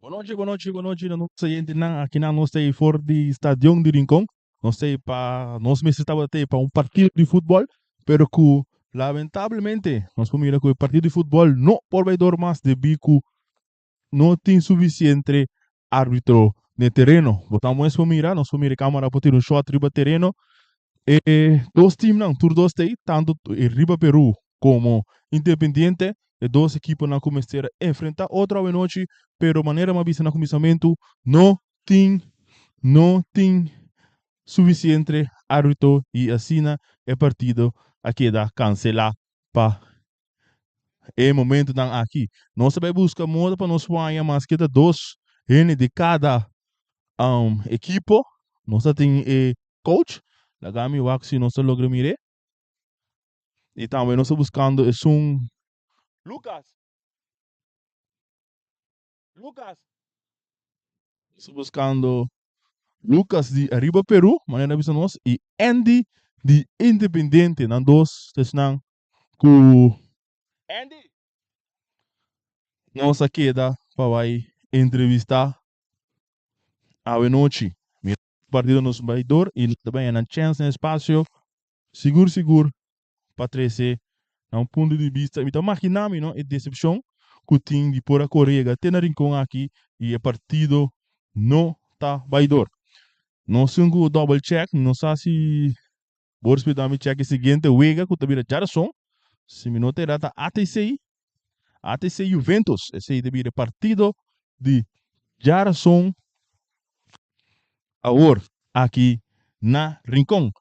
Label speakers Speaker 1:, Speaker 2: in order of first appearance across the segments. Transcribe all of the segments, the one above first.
Speaker 1: Bon nochi, bon nochi, bon nochi na nos oyentenan. Akinan nos ta ei for di Stadion di Rincon. Nos ta ei pa, nos mester tabata ei pa un partido di futbol, pero ku lamentablemente nos por mira ku e partido di futbol no por bai dor mas debí ku no tin sufisiente arbitro den tereno. Bo ta mes por mira, nos por mira e kamara por tira un shot riba tereno. E dos teamnan, tur dos ta ei, tantu e Riba Peru komo Independiente, e dos ekiponan ku mester a enfrentá otro awenochi, pero manera mi a bisa na kuminsamentu, no tin no tin sufisiente árbitro i asina e partido a keda kanselá pa e momentunan aki. Nos ta bai buska moda pa nos haña maske ta dos hende di kada ekipo. Nos ta tin e coach, laga mi wak si nos ta logra mir'é. I tambe nos ta buskando esun Lucas. Lucas. Nos ta buskando Lucas di Ariba Peru, manera a bisa nos, i Andy di Independiente. Nan dos ta esnan ku Andy nos a keda pa bai entrevistá awe nochi. Mira partido nos bai dor i nos ta bai haña nan chèns den espasio Sigur sigur pa trece na un punto di bista, mi ta magina mi no e decepcion cu tin di por a core yega te na Rincon aki y e partido no ta bay door. Nos tin cu double check, mi no sa si Boris por dami check e siguiente wega cu ta bira djarason, si mi no ta era ta ATC, ATC Juventus, esey ta bira e partido di djarason awor aki na Rincon.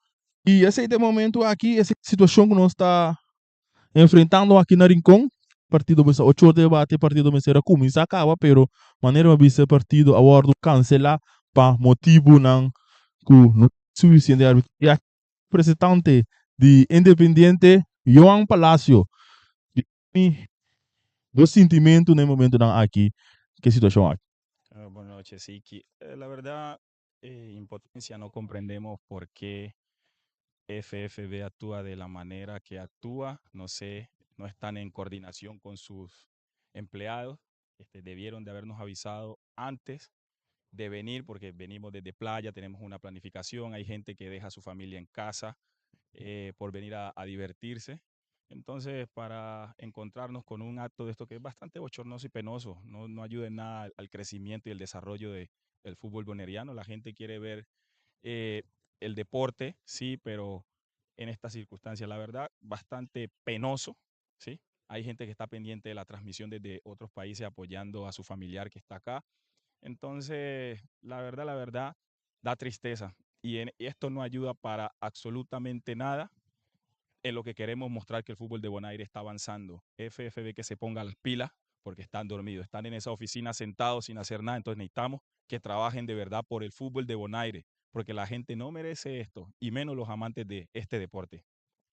Speaker 1: Y esey ta e momento aki, esey ta e situacion cu nos ta enfrentando aki na Rincon. Partido mester ocho or debate, partido mester a cuminsa caba, pero manera mi a bisa e partido a wordo cancela pa motibonan cu no tin suficiente arbitro. Y aki representante di Independiente, Johan Palacio, di mi bo sintimento na e momentonan aki, cu e situacion aki.
Speaker 2: Buenas noches, Iki. La verdad, impotencia, no comprendemos por qué FFB actúa de la manera que actúa. No sé, no están en coordinación con sus empleados. Este, debieron de habernos avisado antes de venir, porque venimos desde playa, tenemos una planificación, hay gente que deja a su familia en casa por venir a divertirse. Entonces, para encontrarnos con un acto de esto que es bastante bochornoso y penoso, no, no ayuda en nada al crecimiento y el desarrollo de, del fútbol boneriano. La gente quiere ver el deporte, sí, pero en estas circunstancias, la verdad, bastante penoso, ¿sí? Hay gente que está pendiente de la transmisión desde otros países apoyando a su familiar que está acá. Entonces, la verdad, da tristeza. Y esto no ayuda para absolutamente nada en lo que queremos mostrar que el fútbol de Bonaire está avanzando. FFB que se ponga las pilas porque están dormidos, están en esa oficina sentados sin hacer nada, entonces necesitamos que trabajen de verdad por el fútbol de Bonaire, porque la gente no merece esto, y menos los amantes de este deporte.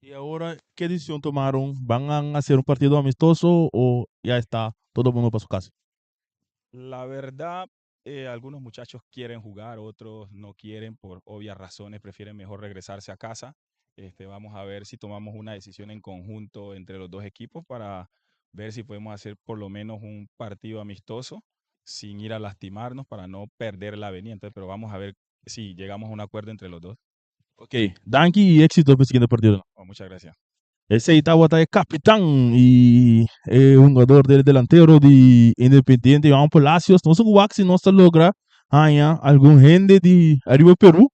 Speaker 1: Y ahora, ¿qué decisión tomaron? ¿Van a hacer un partido amistoso o ya está todo el mundo para su casa?
Speaker 2: La verdad, algunos muchachos quieren jugar, otros no quieren por obvias razones, prefieren mejor regresarse a casa. Este, vamos a ver si tomamos una decisión en conjunto entre los dos equipos para ver si podemos hacer por lo menos un partido amistoso sin ir a lastimarnos para no perder la venida. Entonces, pero vamos a ver si llegamos a un acuerdo entre los dos.
Speaker 1: Ok, danki y éxito pa e siguiente partido.
Speaker 2: Oh, muchas gracias.
Speaker 1: Esey tabata e capitan y e hungador del delantero di Independiente Johan Palacios. Nos a wak si nos ta logra haña algun hende di ariba Peru.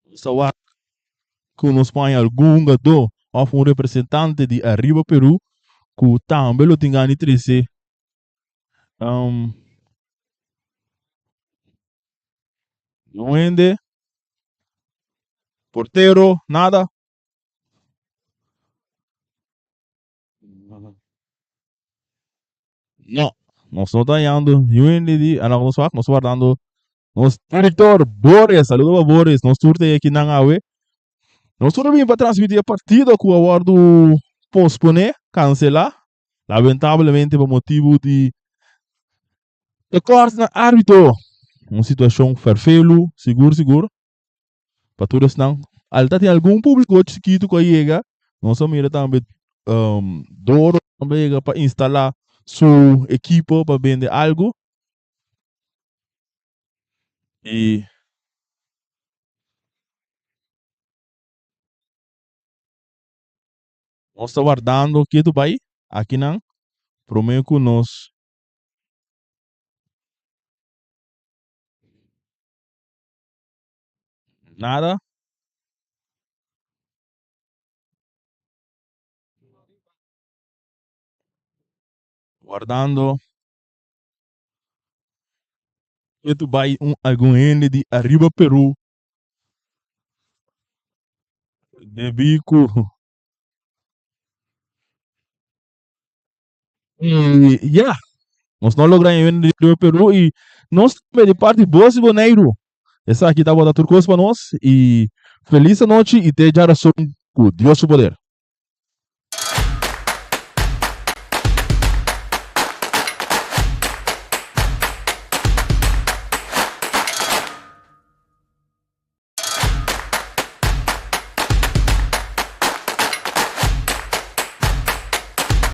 Speaker 1: Nos ta wak ku nos por haña algun hungadó òf un representante di ariba Peru ku tambe lo tin gana di trese un hende, portero, nada. No, nos no ta hallando niun hende di, a nos wak, nos wardando nos director Boris, saludo pa Boris, nos tur ta aki nan awe. Nos tur a bin pa transmiti e partido ku a wordu pospone, cancela, lamentablemente pa motibu di tekort na arbitro. Un situacion ferfelu, sigur sigur. Pa tur esnan. Al ta tin algun publico chikitu cu a yega. Nos a mira tambe Doro. Homber a yega pa instalá su ekipo pa bende algu. I nos ta wardando ketu bai akinan promé ku nos. Nada. Wardando. Ketu bai un algun hende di ariba Peru debí ku y ya nos no logra hende di ariba Peru y nos tambe di parti Bos di Boneiru. Esaki tabata tur kos pa nos y felis anochi y te djarason ku Dios su poder.